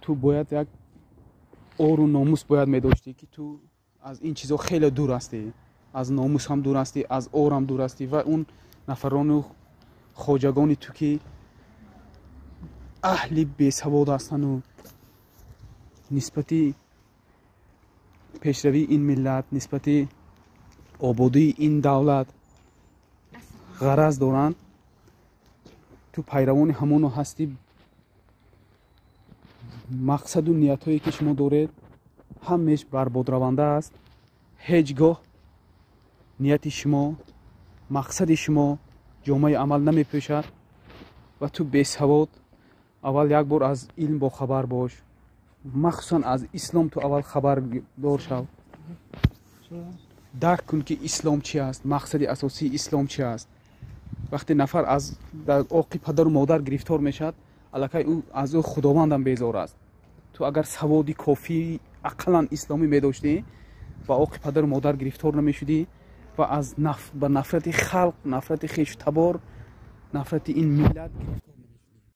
Ту бояд як ору номус бояд медоштӣ, ки ту аз ин чизо хеле дур ҳастӣ, аз номус ҳам дур ҳастӣ, аз орам дур ҳастӣ. Ва он нафарону хоҷагони ту, ки аҳли бесавод ҳастану нисбати пешравии ин миллат, нисбати ободии ин давлат ғараз доранд, ту пайравони ҳамоно ҳастӣ. Мақсаду ниятҳое, ки шумо доред, ҳамеш барбодраванда аст. Ҳеҷ гоҳ нияти шумо, мақсади шумо ҷомаи амал намепӯшад. Ва ту бесавод, аввал як бор аз илм бохабар бош, махсусан аз ислом. Ту аввал хабардор шав, дарк кун, ки ислом чи аст, мақсади асосии ислом чи аст. Вақте нафар аз дар оқи падару модар гирифтор мешавад, аллакай ӯ аз ӯ Худовандам безор аст. Ту агар саводи кофии ақаллан исломӣ медоштӣ, ба оқи падару модар гирифтор намешудӣ ва аз ба нафрати халқ, нафрати хешу табор, нафрати ин миллат гирифтор.